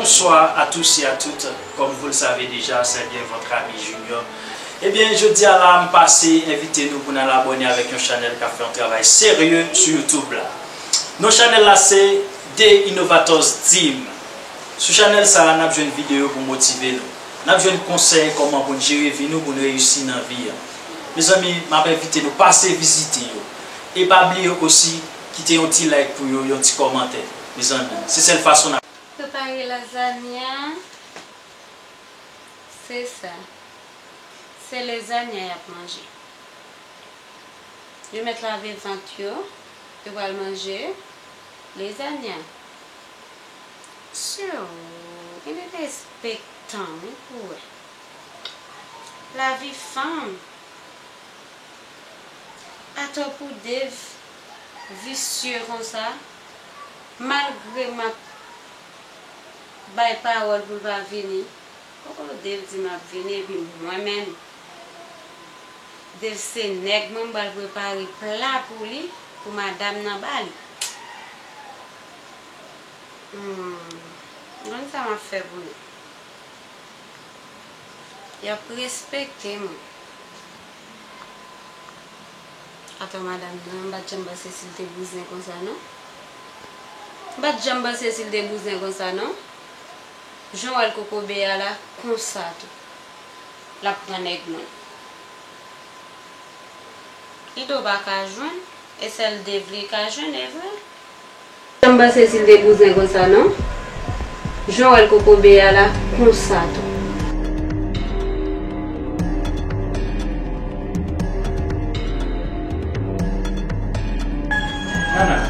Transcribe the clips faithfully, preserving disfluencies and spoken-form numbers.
Bonsoir à tous et à toutes. Comme vous le savez déjà, c'est bien votre ami Junior. Ebyen, jodi a la, m pase envite nou pou n al abòne avèk yon chanèl k ap fè yon travay serye sou YouTube la. Non chanèl la se The Innovators Team. Sou chanèl sa a, n ap jwenn videyo pou motive nou. N ap jwenn konsèy kòman pou n jere vi nou, pou n reyisi nan vi a. Mezanmi, m ap envite nou pase vizite yo. E pa bliye osi, kite yon ti like pou yo, yon ti kòmantè. Mezanmi, se sèl fason n ap Prepare lazanya. Se sa. Se lezanya y ap manje. Yo mèt lave vant yo, yo pral manje lezanya. Sure, gen de derespektan, wi, pou wè. Lavi fanm. Atò pou Dave visye konsa, malgre m ap bay pawòl pou l pa vini, poko Dave di m ap vini, epi mwen menm, Dave se nèg mwen, m pral prepare pla pou li, pou madanm nan ba li. Hmm, m konn sa m ap fè pou nou. Y ap respekte mwen. Atò madanm nan, m pa t janm panse si l te bouzen konsa non. M pa t janm panse si l te bouzen konsa non. Jan w wè l kokobe a la, konsa tou. L ap pran nèg moun. Ido pa ka jwenn, e sèl Dave li ka jwenn, e vre. Janm panse si l te bouzen konsa non. Jan w wè l kokobe a la, konsa tou. Nana,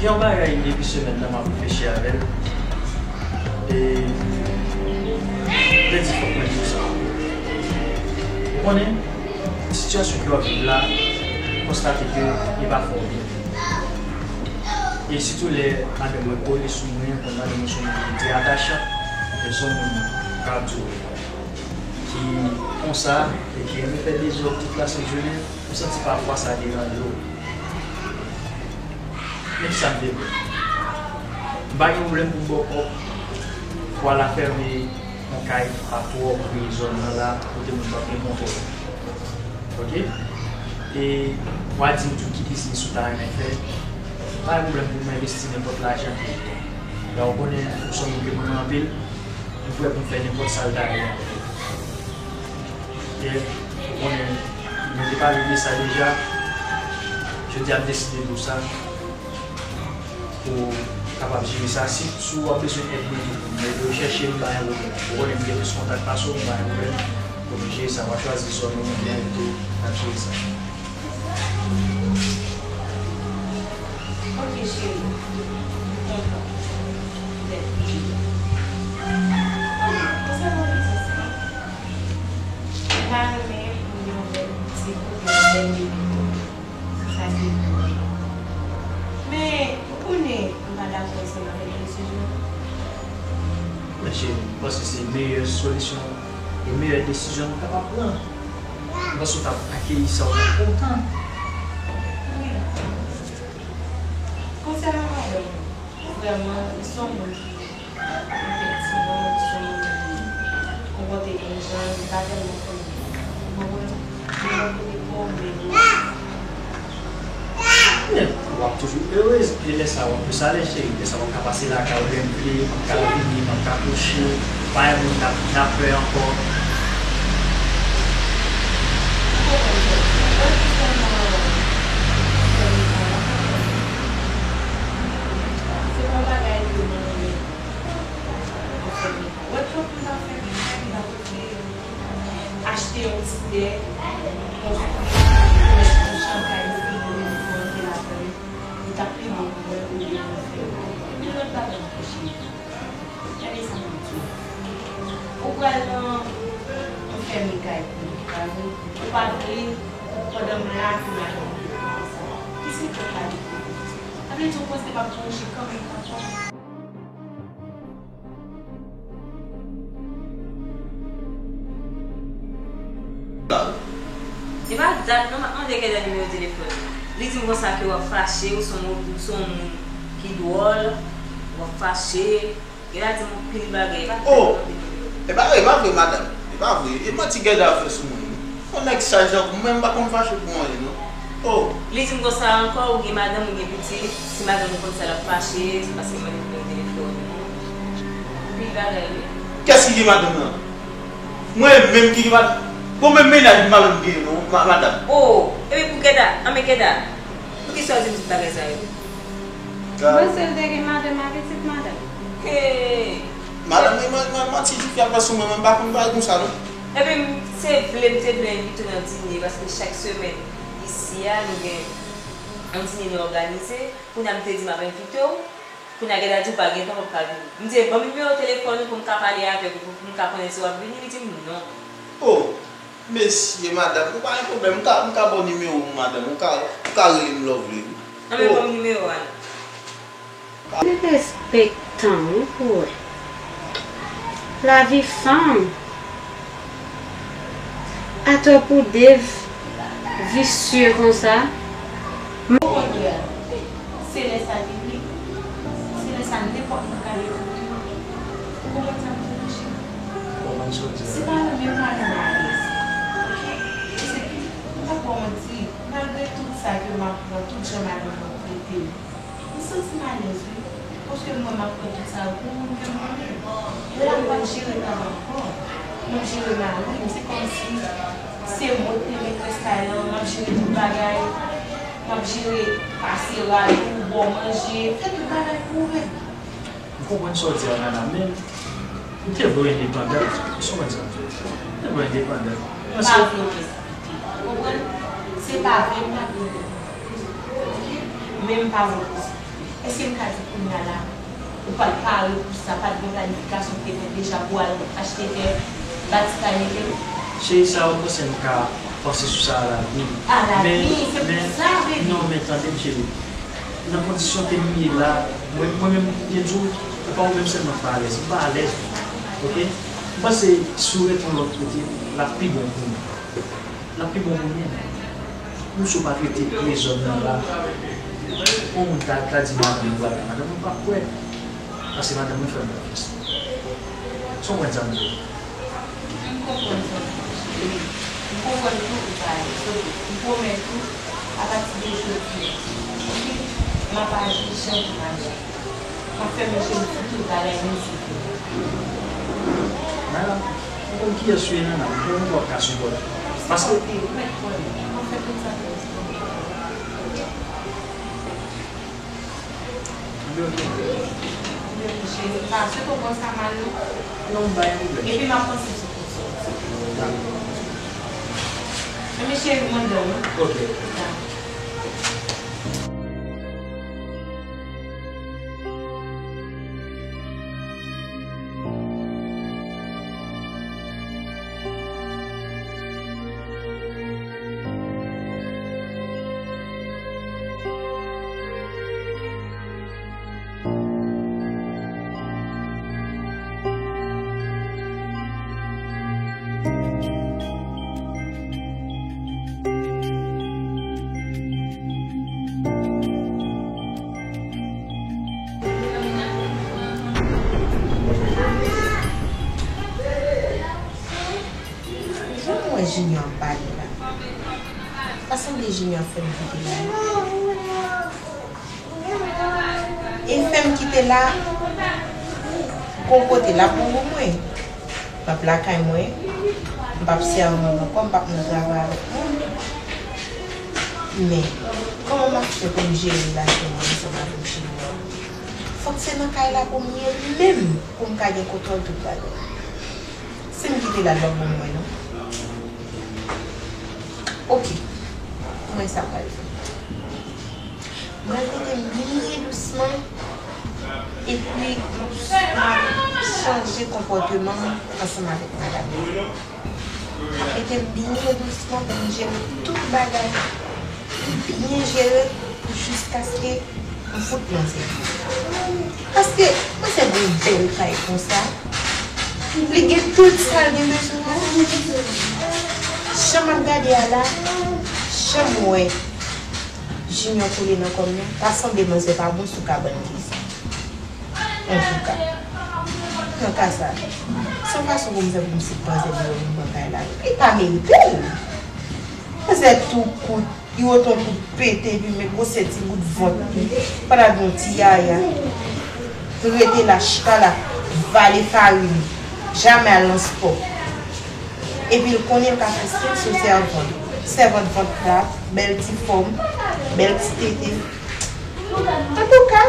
gen yon bagay depi semèn nan m ap reflechi avè l. E, m te di fòk mwen di w sa. Ou konnen, sitiyasyon ke w ap viv la, m konstate ke li pa fè w byen. E sitou lè madanm mwen kole sou mwen, konn madanm mwen se yon moun ki trè atachan, e se yon moun, m ka di w, ki konsa, e ki renmen fè dezòd tout lasent jounen, m santi pafwa sa deranje w. Men kisa m te vle? M pa gen pwoblèm pou m ba w kòb pou w al afème yon kay ki pa twò pre zòn nan la, kote moun p ap gen kontwòl. Oke? E w a di m tou ki biznis ou ta renmen fè. Pa gen pwoblèm pou m envesti nenpòt lajan ke w gen. Lè w konnen ou se yon moun ke m renmen anpil, m prè pou m fè nenpòt sa l ta ye avè w. Oke? Ou konnen, nou te pale de sa deja. Jodi a, m deside pou sa. Pou kapab jere sa. Si, si w ap bezwen èd mwen tou, mwen ede w chèche m, pa gen pwoblèm. Ou konnen m gen plis kontak pase w, m pa gen pwoblèm. Pou nou jere sa, w a chwazi zòn ou, mwen ede w, n ap jere sa. Ok, cheri. M kontan. Dèt. Konsènan biznis lan, m ta renmen pou nou gen yon bèl boutik, yon bèl bebe. Sa se pou mwen. Men, ou konnen, m pa dakò ansanm avèk desizyon an. Men cheri, m panse se meyè solisyon e meyè desizyon nou kapab pran. M panse w t ap akeyi sa w t ap kontan. Wi. Konsènan madanm, vrèman, li se yon moun ki Efektivman, li se yon moun ki konpòte l yon jan, li pa tèlman konn. Ou konprann? Li yon moun ki konn men. Men, w ap toujou erez. E lè sa a, w ap plis alèz, cheri. Lè sa a, w ap ka pase lakay ou lè m vle, m ap ka vini, m ap ka kouche. Pa gen moun k ap, k ap pè ankò. Ou konprann sa w di a? Mwen, konsènan fè mekay la, se pa yon bagay ke mwen renmen. Wè, twòp moun ap fè mekay, li pa vle achte yon ti tè, konstwi, mete yon chanm kay li, pou mete ladan l, li t ap pi bon pou mwen olye mwen fè yon lòt bagay ankò cheri. Gade sa m ap di w. Ou pral nan yon fè mekay pou li, pa vre? Ou pa vle, pandan m la, pou madanm ou konsa. Ki se kòb la li vle? Sa vle di ou panse m ap manje kanmenm ankò? E pa dat non, m ap mande kèlè nimewo telefòn ou. Li di m konsa ke w ap fache, ou se yon, ou se yon moun ki dwòl. W ap fache, Gèda di m anpil bagay, pa fè anpil bagay. Oh! E pa, e pa vre, madanm. E pa vre. E manti Gèda ap fè sou mwen, non. Yon nèg saj tankou mwen, m pa konn fache pou anyen, non. Oh! Li di m konsa ankò, ou gen madanm, ou gen pitit. Si madanm ou konn sa, l ap fache, se paske mwen te pran telefòn ou. Anpil bagay, wi. Kiyès ki gen madanm nan? Mwen menm ki gen madanm? Bon, menm mennaj m pa menm gen, non, ma-, madanm. Oh! Epi pou Gèda, anben Gèda, poukisa w di m tout bagay sa yo? Mwen se l te gen madanm ak pitit madanm. Hey! Madanm, men, men, men, manti, tifi ap fè sou mwen, mwen pa konn bagay konsa, non. Epi m, se vle, m te vle envite w nan dine, paske chak semèn, isi a, nou gen yon dine nou òganize. Kounye a, m te di m ap envite w. Kounye a, Gèda di w pa gen tan, w p ap ka vini. M di, ban m nimewo telefòn ou pou m ka pale avèk ou, pou, pou m ka konnen si w ap vini. Li di m non. Oh! Mesye, madanm, ou pa gen pwoblèm, m ka, m ka ba w nimewo m, madanm, ou ka, ou ka rele m lè w vle, wi. Anben, oh, ban m nimewo a non. Derespektan wi pou wè. Lavi fanm. Atò pou Dave visye konsa. Ou konn lè a. Se lè sa li vle. Se lè sa nenpòt moun ka vin pou li. Ou konprann sa m di w, cheri? Konprann sa w di a. Se pa renmen, pa renmen alèz. Oke? E se ki, m p ap ba w manti, malgre tout sa ke m ap pran, tout jan madanm mwen trete m, m santi m alèz, wi. Paske m wè m ap pran tout sa yo pou moun ke m renmen. Lè a m pa t jere kay la ankò. Mwen m jere mari m, se kòmsi se mwen k te metrès kay lan, m ap jere tout bagay. M ap jere pase rad ou, ba w manje, fè tout bagay pou ou menm. M konprann sa w di a, Nana, men m te vle w endepandan. Ou konprann sa m di w? M te vle w endepandan. M pa vle w presipite. Ou konprann? Se pa vle m pa vle w endepandan. Oke? Men m pa vle w presipite. Èske m ka di kounye a la, ou pa t pare pou sa, pa t gen planifikasyon ki te fèt deja pou al achte tè, bati kay, mete l? Cheri, sa yo panse m ka panse sou sa alavi. Alavi, men, se pou men, sa, baby. Non, men tande m, cheri. Nan kondisyon ke m ye la, mwen, mwen menm, byen di w, e pa ou menm sèlman ki pa alèz. M pa alèz, oke? M panse si w ret yon lòt kote, l ap pi bon pou nou. L ap pi bon pou nou. Ou si w pa trete pyè zòn nan la, yon moun ta, ta di madanm ou bagay, madanm ou p ap kwè. Paske madanm mwen fè m konfyans. Sa w konprann sa m di w? M konprann sa w di m, cheri. M konprann tou ou pa alèz. Oke, m pwomèt ou, apati de jodi a, oke, m ap aji jan pou m aji. M ap fèmen je m sou tout bagay, menm si se. Nana, ou konn kiyès ou ye, Nana? Ou konn ou p ap ka sipòte. Paske. Ou mèt konnen. M ap fè tout sa pou ou. Anben, oke. Anben, oke, cheri. Pa sot ou pran sa mal, non. Non, m pa gen pwoblèm. Epi m ap panse sou tout sa. Dakò. Anben, cheri, mwen dòmi. Oke. Dakò. Jan mwen wè Junior ap pale la, pa sanble Junior fè m kite la non. E fè m kite la, gon kote l ap bon pou mwen. M ap lakay mwen, m p ap sèvi moun ankò, m p ap nan travay avèk moun. Men, kòman m ap fè pou m jere lajan mwen ansanm avèk Junior? Fòk se nan kay la pou m ye menm, pou m ka gen kontwòl tout bagay. Si m kite l, l ap bon pou mwen non. Oke, m wè sa m pral fè. M pral mete m byen dousman, epi m ap chanje konpòteman m ansanm avèk madanm nan. M ap mete m byen dousman pou m jere tout bagay, byen jere, jiskaske m fout manzè. Paske manzè gen yon bèl kay konsa. Li gen tout sa l gen bezwen. Jan m ap gade a la, jan m wè Junior kole nan kò m nan, ta sanble manzè pa bon sou kabann li sa. Antouka, nan ka sa, se yon fason pou m fè pou m fout manzè deyò vin pran kay la. Li pa merite l. Manzè tou kout, li wote yon kout pete, epi met gwo senti bout vant li. Pandan gen yon ti yaya. Rete la, chita la, vale farin. Jamè al nan spò. Epi l konnen l ka fè sèks sou sèvant. Sèvant vant plat, bèl ti fòm, bèl ti tete. Antouka,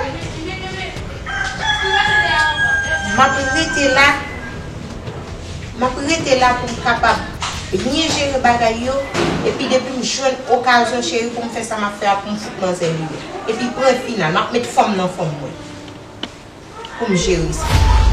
m ap rete la. M ap rete la pou m kapab byen jere bagay yo. Epi depi m jwenn okazyon, cheri, pou m fè sa m ap fè a, pou m fout manzè deyò. Epi pwen final, m ap met fanm nan fanm mwen. Pou m jere sa.